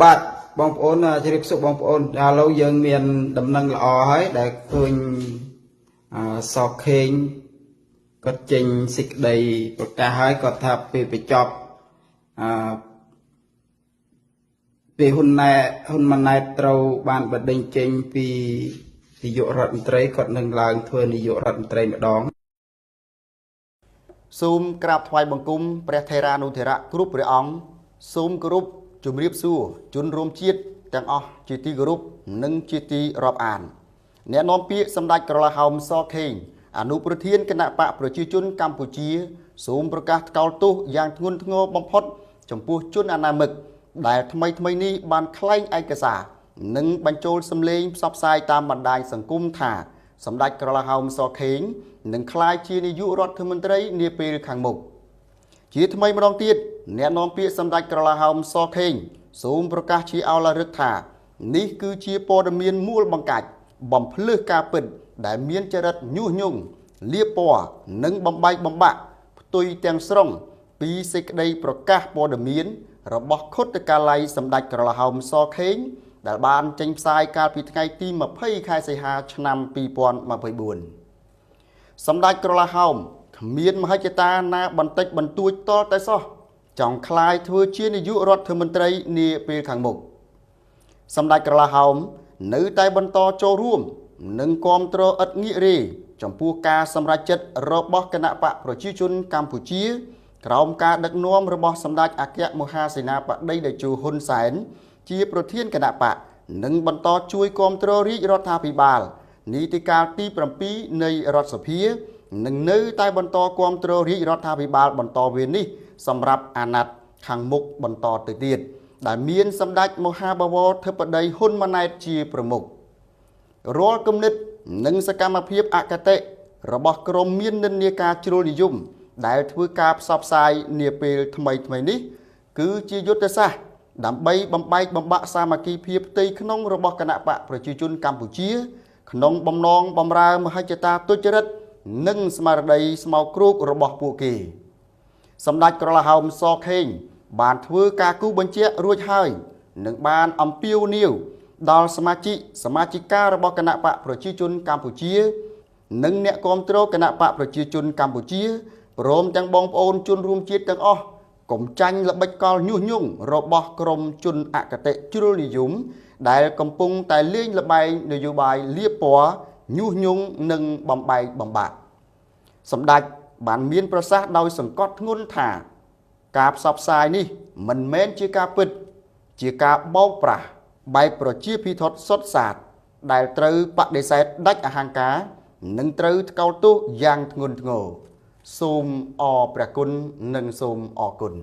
បាទបងប្អូនជម្រាបសួរបងប្អូនឥឡូវយើងមានដំណឹងល្អហើយដែលឃើញអសខេងគាត់ចេញសេចក្តីប្រកាសហើយគាត់ថាពេលបញ្ចប់អពេលហ៊ុនណែហ៊ុនម៉ាណែតត្រូវបានបណ្ដេញចេញពីនាយករដ្ឋមន្ត្រីគាត់នឹងឡើងធ្វើនាយករដ្ឋមន្ត្រីម្ដង សូមក្រាបថ្វាយបង្គំព្រះថេរានុថេរៈគ្រប់ព្រះអង្គសូមគោរពជម្រាបសួរជនរួមជាតិទាំងអស់ជាទីគោរពនិងជាទីរាប់អាន អ្នកនាំពាក្យសម្ដេចក្រឡាហោមសខេងអនុប្រធានគណបក្សប្រជាជនកម្ពុជា សូមប្រកាសថ្កោលទោសយ៉ាងធ្ងន់ធ្ងរបំផុត ចំពោះជនអនាមិក ដែលថ្មីថ្មីនេះបានក្លែងឯកសារនិងបញ្ចូលសម្លេងផ្សព្វផ្សាយតាមបណ្ដាញសង្គមថាសម្ដេចក្រឡាហោមសខេងនឹងក្លាយជានាយករដ្ឋមន្ត្រីនាពេលខាងមុខ ជាថ្មីម្ដងទៀតអ្នកនាំពាក្យសម្ដេចក្រឡាហោមសខេងសូមប្រកាសជាឱឡារិកថា នេះគឺជាព័ត៌មានមូលបង្កាច់បំភ្លឺការពិត ដែលមានចរិតញុះញង់លាបពណ៌និងបំបែកបំបាក់ផ្ទុយទាំងស្រុងពីសេចក្តីប្រកាសព័ត៌មាន របស់ខុទ្ទកាល័យសម្ដេចក្រឡាហោមសខេងដែលបានចេញផ្សាយកាលពីថ្ងៃទី20ខែសីហាឆ្នាំ2024 សម្ដេចក្រឡាហោមគ្មានមហិច្ឆតាណាបន្តិចបន្តួចតតែសោះចង់ក្លាយធ្វើជានាយករដ្ឋមន្ត្រីនាពេលខាងមុខសម្ដេចក្រឡាហោមនៅតែបន្តចូលរួម និងគាំទ្រឥតងាករេចំពោះការសម្រេចចិត្តរបស់គណបក្សប្រជាជនកម្ពុជា ក្រោមការដឹកនាំរបស់សម្ដេចអគ្គមហាសេនាបតីតេជោហ៊ុនសែនជាប្រធានគណបក្សនិងបន្តជួយគាំទ្ររាជរដ្ឋាភិបាលនីតិកាលទី7នៃរដ្ឋសភានិងនៅតែបន្តគាំទ្ររាជរដ្ឋាភិបាលបន្តវេននេះសម្រាប់អាណត្តិខាងមុខបន្តទៅទៀតដែលមានសម្ដេចមហាបវរធិបតីហ៊ុនម៉ាណែតជាប្រមុខរាល់គំនិតនិងសកម្មភាពអគតិរបស់ក្រុមមាននិន្នាការជ្រុលនិយមដែលធ្វើការផ្សព្វផ្សាយនាពេលថ្មីថ្មីនេះ គឺជាយុទ្ធសាស្ត្រដើម្បីបំបែកបំបាក់សាមគ្គីភាពផ្ទៃក្នុងរបស់គណបក្សប្រជាជនកម្ពុជា ក្នុងបំណងបំរើមហិច្ឆតាទុច្ចរិតនិងស្មារតីស្មោកគ្រោករបស់ពួកគេ សម្ដេចក្រឡាហោមសខេងបានធ្វើការគូបញ្ជាក់រួចហើយនិងបានអំពាវនាវដល់សមាជិកសមាជិការបស់គណបក្សប្រជាជនកម្ពុជា និងអ្នកគាំទ្រគណបក្សប្រជាជនកម្ពុជាព្រមទាំងបងប្អូនជនរួមជាតិទាំងអស់កុំចាញ់ល្បិចកលញុះញង់របស់ក្រុមជនអគតិជ្រុលនិយមដែលកំពុងតែលេងល្បែងនយោបាយលាបពណ៌ញុះញង់និងបំបែកបំបាក់ សម្ដេចបានមានប្រសាសន៍ដោយសង្កត់ធ្ងន់ថា ការផ្សព្វផ្សាយនេះមិនមែនជាការពិត ជាការបោកប្រាស់បែបប្រជាភិថុតិសុទ្ធសាធដែលត្រូវបដិសេធដាច់អហង្ការ និងត្រូវថ្កោលទោសយ៉ាងធ្ងន់ធ្ងរសូមអរព្រះគុណនិងសូមអរគុណ